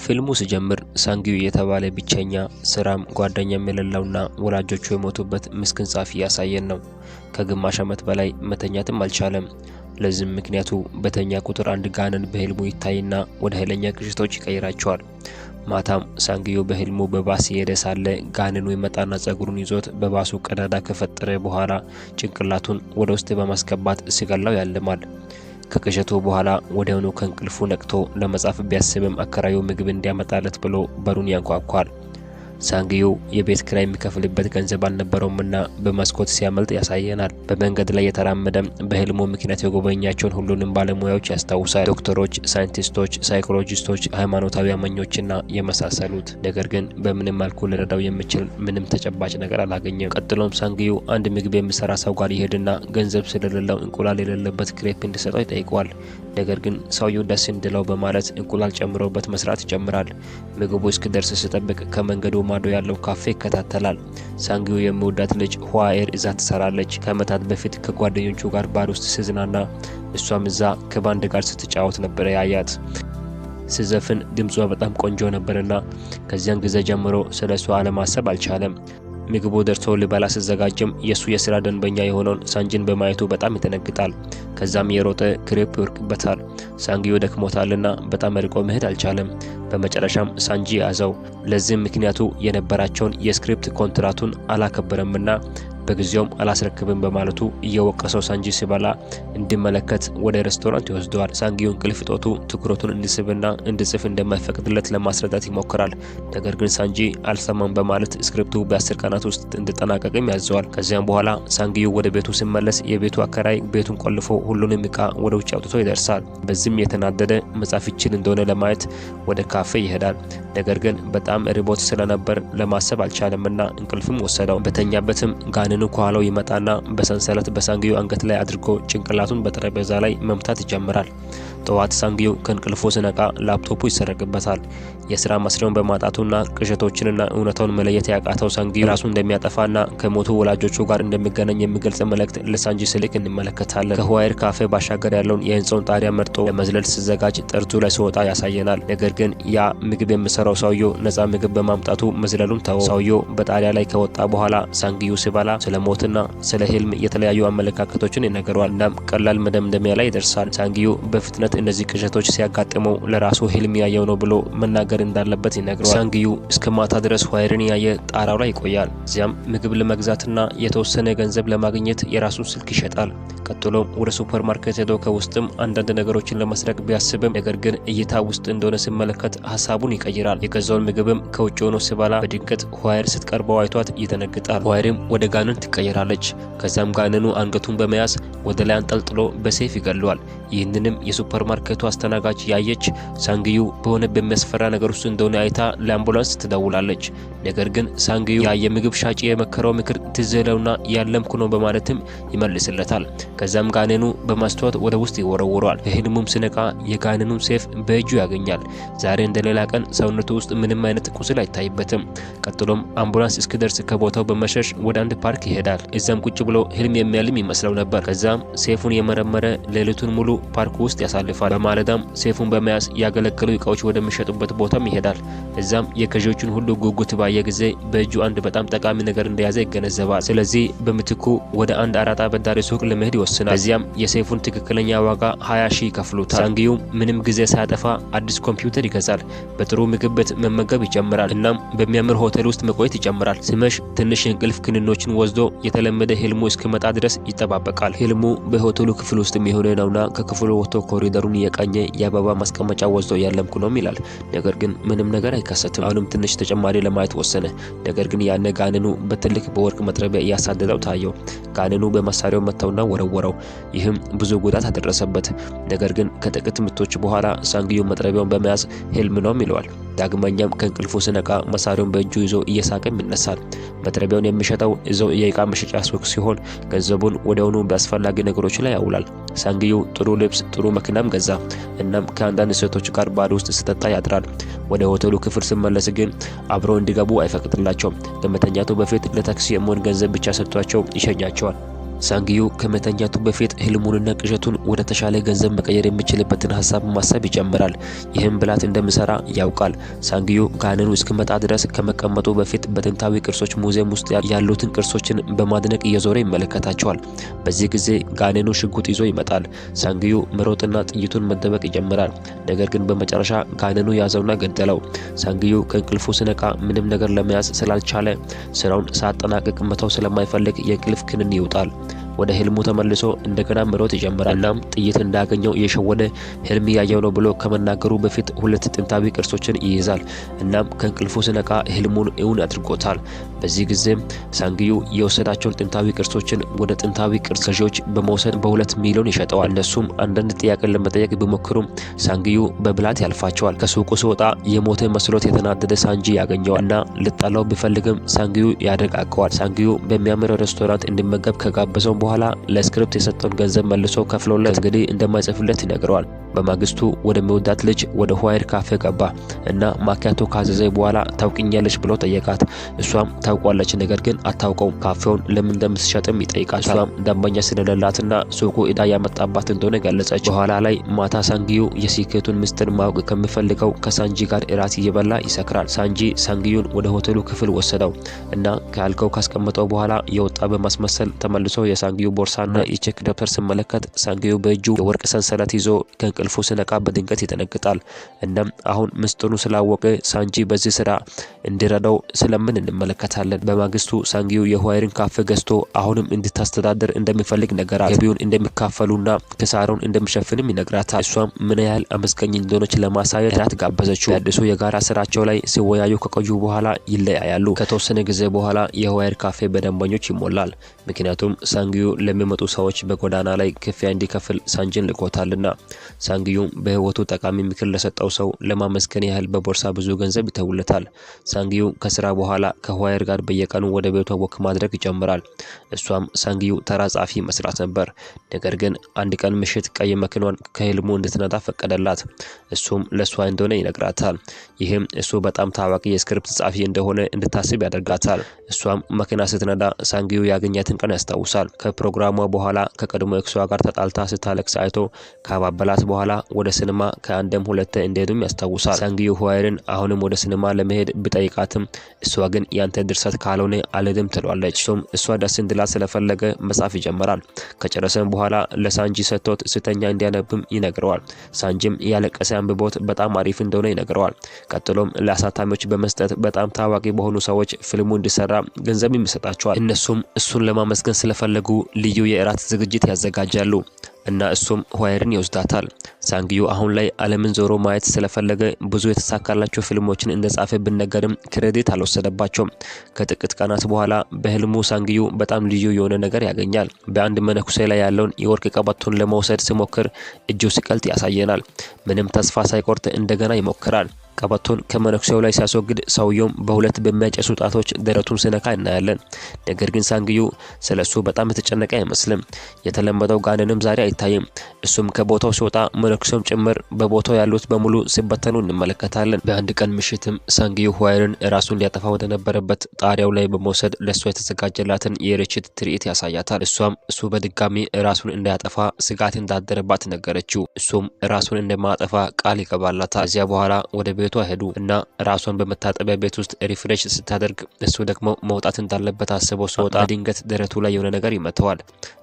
ፊልሙ ሲጀምር ሳንጊዩ የተባለ ብቸኛ፣ ስራም ጓደኛም የሌለውና ወላጆቹ የሞቱበት ምስኪን ጸሐፊ ያሳየን ነው። ከግማሽ ዓመት በላይ መተኛትም አልቻለም። ለዚህም ምክንያቱ በተኛ ቁጥር አንድ ጋንን በህልሙ ይታይና ወደ ኃይለኛ ቅዠቶች ይቀይራቸዋል። ማታም ሳንጊዮ በህልሙ በባስ እየሄደ ሳለ ጋንኑ ይመጣና ጸጉሩን ይዞት በባሱ ቀዳዳ ከፈጠረ በኋላ ጭንቅላቱን ወደ ውስጥ በማስገባት ሲገላው ያልማል። ከቅዠቱ በኋላ ወዲያውኑ ከእንቅልፉ ነቅቶ ለመጻፍ ቢያስብም አከራዩ ምግብ እንዲያመጣለት ብሎ በሩን ያንኳኳል። ሳንጊዮ የቤት ኪራይ የሚከፍልበት ገንዘብ አልነበረውምና በመስኮት ሲያመልጥ ያሳየናል። በመንገድ ላይ የተራመደም በህልሙ ምክንያት የጎበኛቸውን ሁሉንም ባለሙያዎች ያስታውሳል። ዶክተሮች፣ ሳይንቲስቶች፣ ሳይኮሎጂስቶች፣ ሃይማኖታዊ አማኞችና የመሳሰሉት። ነገር ግን በምንም መልኩ ሊረዳው የሚችል ምንም ተጨባጭ ነገር አላገኘም። ቀጥሎም ሳንጊዮ አንድ ምግብ የሚሰራ ሰው ጋር ይሄድና ገንዘብ ስለሌለው እንቁላል የሌለበት ክሬፕ እንዲሰጠው ይጠይቀዋል። ነገር ግን ሰውየው ደስ እንዲለው በማለት እንቁላል ጨምሮበት መስራት ይጀምራል። ምግቡ እስኪደርስ ሲጠብቅ ከመንገዱ ማዶ ያለው ካፌ ይከታተላል። ሳንጊዮ የሚወዳት ልጅ ሁዋኤር እዛ ትሰራለች። ከዓመታት በፊት ከጓደኞቹ ጋር ባር ውስጥ ሲዝናና እሷም እዛ ከባንድ ጋር ስትጫወት ነበረ ያያት። ስትዘፍን ድምጿ በጣም ቆንጆ ነበርና ከዚያን ጊዜ ጀምሮ ስለ እሷ አለማሰብ አልቻለም። ምግቡ ደርሶ ሊበላ ሲዘጋጅም የእሱ የስራ ደንበኛ የሆነውን ሳንጂን በማየቱ በጣም ይደነግጣል። ከዛም የሮጠ ክሬፕ ይወድቅበታል። ሳንጊዮ ደክሞታልና በጣም ርቆ መሄድ አልቻለም። በመጨረሻም ሳንጂ ያዘው። ለዚህም ምክንያቱ የነበራቸውን የ script ኮንትራቱን አላከበረምና በጊዜውም አላስረክብም በማለቱ እየወቀሰው ሳንጂ ሲበላ እንዲመለከት ወደ ሬስቶራንት ይወስደዋል። ሳንጊዮ እንቅልፍ እጦቱ ትኩረቱን እንዲስብና እንዲጽፍ እንደማይፈቅድለት ለማስረዳት ይሞክራል። ነገር ግን ሳንጂ አልሰማም በማለት script ኡ በ10 ቀናት ውስጥ እንዲጠናቀቅም ያዘዋል። ከዚያም በኋላ ሳንጊዮ ወደ ቤቱ ሲመለስ የቤቱ አከራይ ቤቱን ቆልፎ ሁሉንም እቃ ወደ ውጭ አውጥቶ ይደርሳል። በዚህም የተናደደ መጻፍ ይችል እንደሆነ ለማየት ወደ ካፌ ይሄዳል። ነገር ግን በጣም ርቦት ስለነበር ለማሰብ አልቻለምና እንቅልፍም ወሰደው። በተኛበትም ጋንኑ ከኋላው ይመጣና በሰንሰለት በሳንጊዮ አንገት ላይ አድርጎ ጭንቅላቱን በጠረጴዛ ላይ መምታት ይጀምራል። ጠዋት ሳንጊዮ ከእንቅልፉ ሲነቃ ላፕቶፑ ይሰረቅበታል። የስራ መስሪያውን በማጣቱና ቅዠቶችንና እውነታውን መለየት ያቃተው ሳንጊዮ ራሱን እንደሚያጠፋና ከሞቱ ወላጆቹ ጋር እንደሚገናኝ የሚገልጽ መልእክት ለሳንጂ ሲልክ እንመለከታለን። ከሁዋይር ካፌ ባሻገር ያለውን የህንፃውን ጣሪያ መርጦ ለመዝለል ሲዘጋጅ ጠርዙ ላይ ሲወጣ ያሳየናል። ነገር ግን ያ ምግብ የሚሰራው ሰውየው ነፃ ምግብ በማምጣቱ መዝለሉን ተወው። ሰውየው በጣሪያ ላይ ከወጣ በኋላ ሳንጊዩ ሲበላ ስለ ሞትና ስለ ህልም የተለያዩ አመለካከቶችን ይነግረዋል። እናም ቀላል መደምደሚያ ላይ ይደርሳል። ሳንጊዩ በፍጥነት እነዚህ ቅዠቶች ሲያጋጥመው ለራሱ ህልም ያየው ነው ብሎ መናገር እንዳለበት ይነግረዋል። ሳንጊዩ እስከ ማታ ድረስ ሁዋይርን ያየ ጣራው ላይ ይቆያል። እዚያም ምግብ ለመግዛትና የተወሰነ ገንዘብ ለማግኘት የራሱን ስልክ ይሸጣል። ቀጥሎም ወደ ሱፐር ማርኬት ሄዶ ከውስጥም አንዳንድ ነገሮችን ለመስረቅ ቢያስብም ነገር ግን እይታ ውስጥ እንደሆነ ሲመለከት ሀሳቡን ይቀይራል። የገዛውን ምግብም ከውጭ ሆኖ ሲበላ በድንገት ሁዋይር ስትቀርበው አይቷት ይደነግጣል። ሁዋይርም ወደ ጋንን ትቀየራለች። ከዛም ጋንኑ አንገቱን በመያዝ ወደ ላይ አንጠልጥሎ በሰይፍ ይገለዋል። ይህንንም የሱፐር ማርኬቱ አስተናጋጅ ያየች ሳንግዩ በሆነ በሚያስፈራ ነገር ውስጥ እንደሆነ አይታ ለአምቡላንስ ትደውላለች። ነገር ግን ሳንግዩ ያ የምግብ ሻጭ የመከረው ምክር ትዝ ይለውና ያለምኩ ነው በማለትም ይመልስለታል። ከዛም ጋኔኑ በማስተዋት ወደ ውስጥ ይወረውረዋል። ከህልሙም ሲነቃ የጋኔኑን ሰይፍ በእጁ ያገኛል። ዛሬ እንደሌላ ቀን ሰውነቱ ውስጥ ምንም አይነት ቁስል አይታይበትም። ቀጥሎም አምቡላንስ እስኪደርስ ከቦታው በመሸሽ ወደ አንድ ፓርክ ይሄዳል። እዛም ቁጭ ብሎ ህልም የሚያልም ይመስለው ነበር። ከዛም ሰይፉን የመረመረ ሌሊቱን ሙሉ ፓርኩ ውስጥ ያሳልፋል። በማለዳም ሰይፉን በመያዝ ያገለገሉ እቃዎች ወደሚሸጡበት ቦታም ይሄዳል። እዛም የገዢዎቹን ሁሉ ጉጉት ባየ ጊዜ በእጁ አንድ በጣም ጠቃሚ ነገር እንደያዘ ይገነዘባል። ስለዚህ በምትኩ ወደ አንድ አራጣ አበዳሪ ሱቅ ለመሄድ ይወስናል። በዚያም የሰይፉን ትክክለኛ ዋጋ 20 ሺህ ይከፍሉታል። ሳንጊዩም ምንም ጊዜ ሳያጠፋ አዲስ ኮምፒውተር ይገዛል። በጥሩ ምግብ ቤት መመገብ ይጀምራል። እናም በሚያምር ሆቴል ውስጥ መቆየት ይጀምራል። ሲመሽ ትንሽ የእንቅልፍ ክኒኖችን ወስዶ የተለመደ ህልሙ እስኪመጣ ድረስ ይጠባበቃል። ህልሙ በሆቴሉ ክፍል ውስጥ የሆነ ነውና ከክፍሉ ወጥቶ ኮሪደሩን እየቃኘ የአበባ ማስቀመጫ ወስዶ ያለምኩ ነው ይላል። ነገር ግን ምንም ነገር አይከሰትም። አሁንም ትንሽ ተጨማሪ ለማየት ወሰነ። ነገር ግን ያነ ጋንኑ በትልቅ በወርቅ መጥረቢያ እያሳደደው ታየው። ጋንኑ በመሳሪያው መታውና ወረወረው። ይህም ብዙ ጉዳት አደረሰበት። ነገር ግን ከጥቂት ምቶች በኋላ ሳንግዩ መጥረቢያውን በመያዝ ህልም ነው ይለዋል። ዳግመኛም ከእንቅልፉ ሲነቃ መሳሪያውን በእጁ ይዞ እየሳቀም ይነሳል። መጥረቢያውን የሚሸጠው እዛው የእቃ መሸጫ ሱቅ ሲሆን ገንዘቡን ወዲያውኑ በአስፈላጊ ነገሮች ላይ ያውላል። ሳንግዩ ጥሩ ልብስ፣ ጥሩ መኪናም ገዛ። እናም ከአንዳንድ ሴቶች ጋር ባር ውስጥ ሲጠጣ ያድራል። ወደ ሆቴሉ ክፍል ሲመለስ ግን አብረው እንዲገቡ አይፈቅድላቸውም። ከመተኛቱ በፊት ለታክሲ የሚሆን ገንዘብ ብቻ ሰጥቷቸው ይሸኛቸዋል። ሳንጊዩ ከመተኛቱ በፊት ህልሙንና ቅዠቱን ወደ ተሻለ ገንዘብ መቀየር የሚችልበትን ሀሳብ ማሰብ ይጀምራል። ይህም ብላት እንደሚሰራ ያውቃል። ሳንጊዩ ጋኔኑ እስኪመጣ ድረስ ከመቀመጡ በፊት በጥንታዊ ቅርሶች ሙዚየም ውስጥ ያሉትን ቅርሶችን በማድነቅ እየዞረ ይመለከታቸዋል። በዚህ ጊዜ ጋኔኑ ሽጉጥ ይዞ ይመጣል። ሳንጊዩ መሮጥና ጥይቱን መደበቅ ይጀምራል። ነገር ግን በመጨረሻ ጋኔኑ ያዘውና ገደለው። ሳንጊዩ ከእንቅልፉ ሲነቃ ምንም ነገር ለመያዝ ስላልቻለ ስራውን ሳያጠናቅቅ መተው ስለማይፈልግ የእንቅልፍ ክኒን ይውጣል። ወደ ህልሙ ተመልሶ እንደገና መሮጥ ይጀምራል። እናም ጥይት እንዳገኘው እየሸወደ ህልም እያየው ነው ብሎ ከመናገሩ በፊት ሁለት ጥንታዊ ቅርሶችን ይይዛል። እናም ከእንቅልፉ ሲነቃ ህልሙን እውን አድርጎታል። በዚህ ጊዜም ሳንጊዩ የወሰዳቸውን ጥንታዊ ቅርሶችን ወደ ጥንታዊ ቅርስ ገዢዎች በመውሰድ በ2 ሚሊዮን ይሸጠዋል። እነሱም አንዳንድ ጥያቄን ለመጠየቅ ቢሞክሩም ሳንጊዩ በብላት ያልፋቸዋል። ከሱቁ ሲወጣ የሞተ መስሎት የተናደደ ሳንጂ ያገኘዋል እና ሊጣላው ቢፈልግም ሳንጊዩ ያረጋጋዋል። ሳንጊዩ በሚያምር ሬስቶራንት እንዲመገብ ከጋበዘው በኋላ ለ script የሰጠውን ገንዘብ መልሶ ከፍሎለት እንግዲህ እንደማይጽፍለት ይነግረዋል። በማግስቱ ወደሚወዳት ልጅ ወደ ሆዋይር ካፌ ገባ እና ማኪያቶ ካዘዘ በኋላ ታውቂኛለሽ ብሎ ጠየቃት። እሷም ታውቋለች፣ ነገር ግን አታውቀውም። ካፌውን ለምን እንደምትሸጥም ይጠይቃታል። እሷም ደንበኛ ስለሌላትና ሱቁ ዕዳ ያመጣባት እንደሆነ ገለጸች። በኋላ ላይ ማታ ሳንጊዩ የስኬቱን ምስጢር ማወቅ ከሚፈልገው ከሳንጂ ጋር እራት እየበላ ይሰክራል። ሳንጂ ሳንጊዩን ወደ ሆቴሉ ክፍል ወሰደው እና ከአልጋው ካስቀመጠው በኋላ የወጣ በማስመሰል ተመልሶ የሳንጊዩ ቦርሳና የቼክ ደብተር ሲመለከት ሳንጊዩ በእጁ የወርቅ ሰንሰለት ይዞ ከእንቅልፉ ሲነቃ በድንገት ይደነግጣል። እናም አሁን ምስጢሩን ስላወቀ ሳንጂ በዚህ ስራ እንዲረዳው ስለምን እንመለከታለን። በማግስቱ ሳንጊዩ የሆዋይርን ካፌ ገዝቶ አሁንም እንድታስተዳድር እንደሚፈልግ ነገራት። ገቢውን እንደሚካፈሉና ኪሳራውን እንደሚሸፍንም ይነግራታል። እሷም ምን ያህል አመስጋኝ እንደሆነች ለማሳየት እራት ጋበዘችው። በአዲሱ የጋራ ስራቸው ላይ ሲወያዩ ከቆዩ በኋላ ይለያያሉ። ከተወሰነ ጊዜ በኋላ የሆዋይር ካፌ በደንበኞች ይሞላል። ምክንያቱም ሳንጊዩ ለሚመጡ ሰዎች በጎዳና ላይ ክፍያ እንዲከፍል ሳንጂን ልኮታልና። ሳንጊዩ በህይወቱ ጠቃሚ ምክር ለሰጠው ሰው ለማመስገን ያህል በቦርሳ ብዙ ገንዘብ ይተውለታል። ሳንጊዩ ከስራ በኋላ ከሆዋይር ጋር በየቀኑ ወደ ቤቷ walk ማድረግ ይጀምራል። እሷም ሳንጊዩ ተራ ጸሐፊ መስራት ነበር። ነገር ግን አንድ ቀን ምሽት ቀይ መኪናዋን ከህልሙ እንድትነዳ ፈቀደላት። እሱም ለእሷ እንደሆነ ይነግራታል። ይህም እሱ በጣም ታዋቂ የ script ጸሐፊ እንደሆነ እንድታስብ ያደርጋታል። እሷም መኪና ስትነዳ ሳንጊዩ ያገኛትን ቀን ያስታውሳል። ከፕሮግራሟ በኋላ ከቀድሞ ኤክሷ ጋር ተጣልታ ስታለቅስ አይቶ ካባበላት በኋላ ወደ ሲኒማ ከአንድም ሁለቴ እንደሄዱም ያስታውሳል። ሳንጊዩ ሁዋይርን አሁንም ወደ ሲኒማ ለመሄድ ቢጠይቃትም እሷ ግን ያንተ ድርሰት ካልሆነ አልሄድም ትሏለች። እሱም እሷ ደስ እንዲላት ስለፈለገ መጻፍ ይጀምራል። ከጨረሰም በኋላ ለሳንጂ ሰጥቶት ስተኛ እንዲያነብም ይነግረዋል። ሳንጂም ያለቀሰ አንብቦት በጣም አሪፍ እንደሆነ ይነግረዋል። ቀጥሎም ለአሳታሚዎች በመስጠት በጣም ታዋቂ በሆኑ ሰዎች ፊልሙ እንዲሰራ ገንዘብም ይሰጣቸዋል። እነሱም እሱን ለማመስገን ስለፈለጉ ልዩ የእራት ዝግጅት ያዘጋጃሉ እና እሱም ሁዋይርን ይወስዳታል። ሳንጊዩ አሁን ላይ ዓለምን ዞሮ ማየት ስለፈለገ ብዙ የተሳካላቸው ፊልሞችን እንደጻፈ ቢነገርም credit አልወሰደባቸውም። ከጥቂት ቀናት በኋላ በህልሙ ሳንጊዩ በጣም ልዩ የሆነ ነገር ያገኛል። በአንድ መነኩሴ ላይ ያለውን የወርቅ ቀበቶን ለመውሰድ ሲሞክር እጁ ሲቀልጥ ያሳየናል። ምንም ተስፋ ሳይቆርጥ እንደገና ይሞክራል። ቀበቶን ከመነኩሴው ላይ ሲያስወግድ ሰውየውም በሁለት በሚያጨሱ ጣቶች ደረቱን ሲነካ እናያለን። ነገር ግን ሳንጊዩ ስለሱ በጣም የተጨነቀ አይመስልም። የተለመደው ጋኔንም ዛሬ አይታይም። እሱም ከቦታው ሲወጣ መነኩሴውም ጭምር በቦታው ያሉት በሙሉ ሲበተኑ እንመለከታለን። በአንድ ቀን ምሽትም ሳንጊዩ ሁዋይርን ራሱን ሊያጠፋ ወደነበረበት ጣሪያው ላይ በመውሰድ ለእሷ የተዘጋጀላትን የርችት ትርኢት ያሳያታል። እሷም እሱ በድጋሚ ራሱን እንዳያጠፋ ስጋት እንዳደረባት ነገረችው። እሱም ራሱን እንደማያጠፋ ቃል ይገባላታል። ከዚያ በኋላ ወደ ቤቷ ሄዱ እና ራሷን በመታጠቢያ ቤት ውስጥ refresh ስታደርግ እሱ ደግሞ መውጣት እንዳለበት አስቦ ሲወጣ በድንገት ደረቱ ላይ የሆነ ነገር ይመተዋል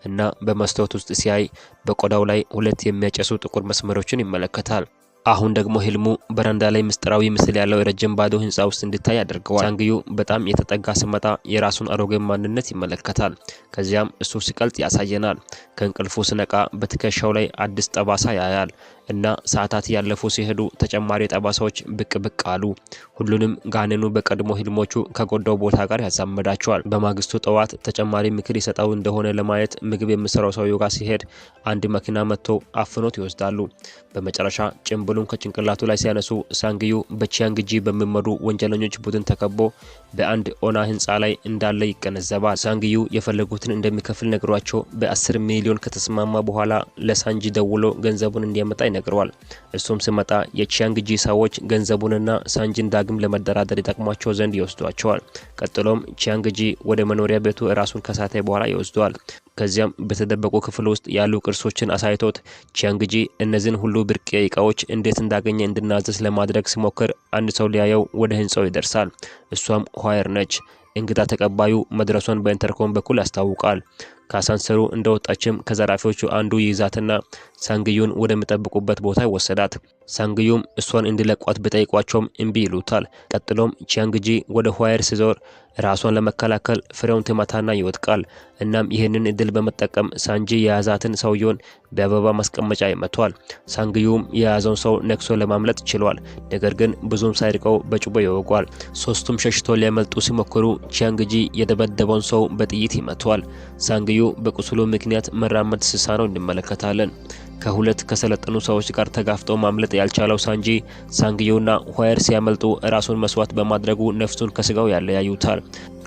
እና በመስታወት ውስጥ ሲያይ በቆዳው ላይ ሁለት የሚያጨሱ ጥቁር መስመሮችን ይመለከታል። አሁን ደግሞ ህልሙ በረንዳ ላይ ምስጢራዊ ምስል ያለው ረጅም ባዶ ህንፃ ውስጥ እንዲታይ ያደርገዋል። ሳንጊዩ በጣም የተጠጋ ሲመጣ የራሱን አሮጌ ማንነት ይመለከታል። ከዚያም እሱ ሲቀልጥ ያሳየናል። ከእንቅልፉ ሲነቃ በትከሻው ላይ አዲስ ጠባሳ ያያል እና ሰዓታት ያለፉ ሲሄዱ ተጨማሪ ጠባሳዎች ብቅ ብቅ አሉ። ሁሉንም ጋኔኑ በቀድሞ ህልሞቹ ከጎዳው ቦታ ጋር ያዛመዳቸዋል። በማግስቱ ጠዋት ተጨማሪ ምክር ይሰጠው እንደሆነ ለማየት ምግብ የሚሰራው ሰውየው ጋር ሲሄድ አንድ መኪና መጥቶ አፍኖት ይወስዳሉ። በመጨረሻ ጭንብሉን ከጭንቅላቱ ላይ ሲያነሱ ሳንጊዩ በቺያንግጂ በሚመሩ ወንጀለኞች ቡድን ተከቦ በአንድ ኦና ህንፃ ላይ እንዳለ ይገነዘባል። ሳንጊዩ የፈለጉትን እንደሚከፍል ነግሯቸው በ10 ሚሊዮን ከተስማማ በኋላ ለሳንጂ ደውሎ ገንዘቡን እንዲያመጣ ይነግረዋል። እሱም ሲመጣ የቺያንግጂ ሰዎች ገንዘቡንና ሳንጂን ዳግም ለመደራደር ይጠቅሟቸው ዘንድ ይወስዷቸዋል። ቀጥሎም ቺያንግጂ ወደ መኖሪያ ቤቱ ራሱን ከሳተ በኋላ ይወስደዋል። ከዚያም በተደበቁ ክፍል ውስጥ ያሉ ቅርሶችን አሳይቶት ቺያንግጂ እነዚህን ሁሉ ብርቅዬ እቃዎች እንዴት እንዳገኘ እንዲናዘዝ ለማድረግ ሲሞክር አንድ ሰው ሊያየው ወደ ህንፃው ይደርሳል። እሷም ኋየር ነች። እንግዳ ተቀባዩ መድረሷን በ intercom በኩል ያስታውቃል። ከአሳንሰሩ እንደወጣችም ከዘራፊዎቹ አንዱ ይይዛትና ሳንግዩን ወደሚጠብቁበት ቦታ ይወሰዳት። ሳንግዩም እሷን እንዲለቋት ቢጠይቋቸውም እምቢ ይሉታል። ቀጥሎም ቺያንግጂ ወደ ኋየር ሲዞር ራሷን ለመከላከል ፍሬውን ትመታና ይወድቃል። እናም ይህንን እድል በመጠቀም ሳንጂ የያዛትን ሰውየውን በአበባ ማስቀመጫ ይመቷል። ሳንግዩም የያዘውን ሰው ነክሶ ለማምለጥ ችሏል። ነገር ግን ብዙም ሳይርቀው በጩቤ ይወጓል። ሶስቱም ሸሽቶ ሊያመልጡ ሲሞክሩ ቺያንግጂ የደበደበውን ሰው በጥይት ይመቷል። ሳንግዩ በቁስሉ ምክንያት መራመድ ሲሳነው እንመለከታለን። ከሁለት ከሰለጠኑ ሰዎች ጋር ተጋፍጦ ማምለጥ ያልቻለው ሳንጂ ሳንግዩና ኋየር ሲያመልጡ ራሱን መስዋዕት በማድረጉ ነፍሱን ከስጋው ያለያዩታል።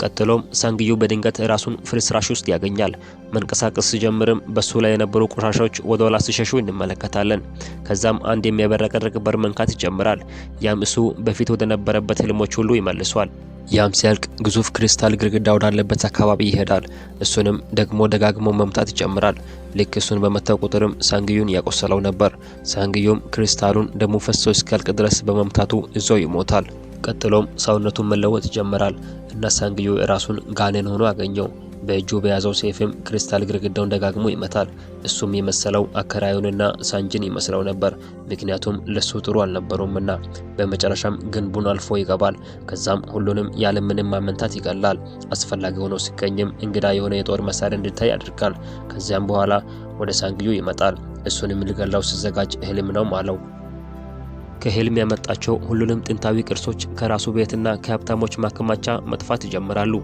ቀጥሎም ሳንግዩ በድንገት ራሱን ፍርስራሽ ውስጥ ያገኛል። መንቀሳቀስ ሲጀምርም በሱ ላይ የነበሩ ቆሻሻዎች ወደ ኋላ ሲሸሹ እንመለከታለን። ከዛም አንድ የሚያበረቀርቅ በር መንካት ይጀምራል። ያም እሱ በፊት ወደ ነበረበት ህልሞች ሁሉ ይመልሷል። ያም ሲያልቅ ግዙፍ ክሪስታል ግድግዳ ወዳለበት አካባቢ ይሄዳል። እሱንም ደግሞ ደጋግሞ መምታት ይጀምራል። ልክ እሱን በመታው ቁጥርም ሳንግዩን ያቆሰለው ነበር። ሳንግዩም ክሪስታሉን ደሙ ፈሶ እስኪያልቅ ድረስ በመምታቱ እዛው ይሞታል። ቀጥሎም ሰውነቱን መለወጥ ይጀምራል እና ሳንግዩ ራሱን ጋኔን ሆኖ አገኘው። በእጁ በያዘው ሰይፍም ክሪስታል ግድግዳውን ደጋግሞ ይመታል። እሱም የመሰለው አከራዩንና ሳንጂን ይመስለው ነበር፣ ምክንያቱም ለሱ ጥሩ አልነበሩምና። በመጨረሻም ግንቡን አልፎ ይገባል። ከዛም ሁሉንም ያለምንም ማመንታት ይገላል። አስፈላጊ ሆኖ ሲገኝም እንግዳ የሆነ የጦር መሳሪያ እንዲታይ ያደርጋል። ከዚያም በኋላ ወደ ሳንግዩ ይመጣል። እሱንም ሊገላው ሲዘጋጅ ህልም ነው አለው። ከህልም ያመጣቸው ሁሉንም ጥንታዊ ቅርሶች ከራሱ ቤትና ከሀብታሞች ማከማቻ መጥፋት ይጀምራሉ።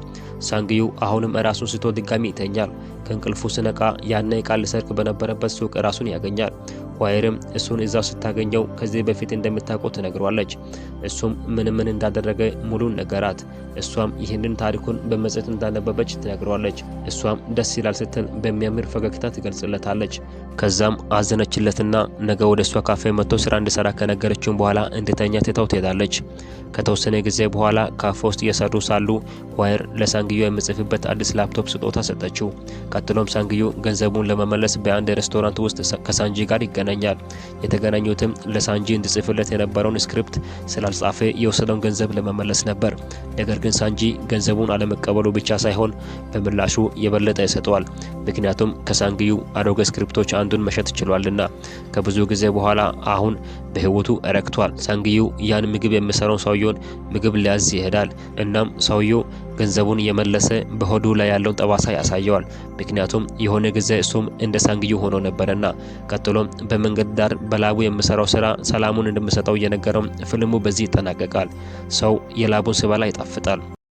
ሳንግዩ አሁንም ራሱን ስቶ ድጋሚ ይተኛል። ከእንቅልፉ ሲነቃ ያነ ዕቃ ሊሰርቅ በነበረበት ሱቅ ራሱን ያገኛል። ኋየርም እሱን እዛው ስታገኘው ከዚህ በፊት እንደምታውቀው ትነግሯለች። እሱም ምን ምን እንዳደረገ ሙሉን ነገራት። እሷም ይህንን ታሪኩን በመጽሔት እንዳነበበች ትነግሯለች። እሷም ደስ ይላል ስትል በሚያምር ፈገግታ ትገልጽለታለች። ከዛም አዘነችለትና ነገ ወደ እሷ ካፌ መጥቶ ስራ እንዲሰራ ከነገረችው በኋላ እንድተኛ ትታው ትሄዳለች። ከተወሰነ ጊዜ በኋላ ካፌ ውስጥ እየሰሩ ሳሉ ኋየር ለሳንግዩ የሚጽፍበት አዲስ ላፕቶፕ ስጦታ ሰጠችው። ቀጥሎም ሳንግዩ ገንዘቡን ለመመለስ በአንድ ሬስቶራንት ውስጥ ከሳንጂ ጋር ይገናኛል። የተገናኙትም ለሳንጂ እንዲጽፍለት የነበረውን script ስላልጻፈ የወሰደውን ገንዘብ ለመመለስ ነበር። ነገር ግን ሳንጂ ገንዘቡን አለመቀበሉ ብቻ ሳይሆን በምላሹ የበለጠ ይሰጠዋል። ምክንያቱም ከሳንግዩ አሮጌ script ኦች አንዱን መሸጥ ችሏልና። ከብዙ ጊዜ በኋላ አሁን በህይወቱ ረክቷል። ሳንግዩ ያን ምግብ የሚሰራውን ሰውየውን ምግብ ሊያዝ ይሄዳል። እናም ሰውየው ገንዘቡን እየመለሰ በሆዱ ላይ ያለውን ጠባሳ ያሳየዋል። ምክንያቱም የሆነ ጊዜ እሱም እንደ ሳንግዩ ሆኖ ነበረና። ቀጥሎም በመንገድ ዳር በላቡ የሚሰራው ስራ ሰላሙን እንደሚሰጠው እየነገረው ፊልሙ በዚህ ይጠናቀቃል። ሰው የላቡን ሲበላ ይጣፍጣል።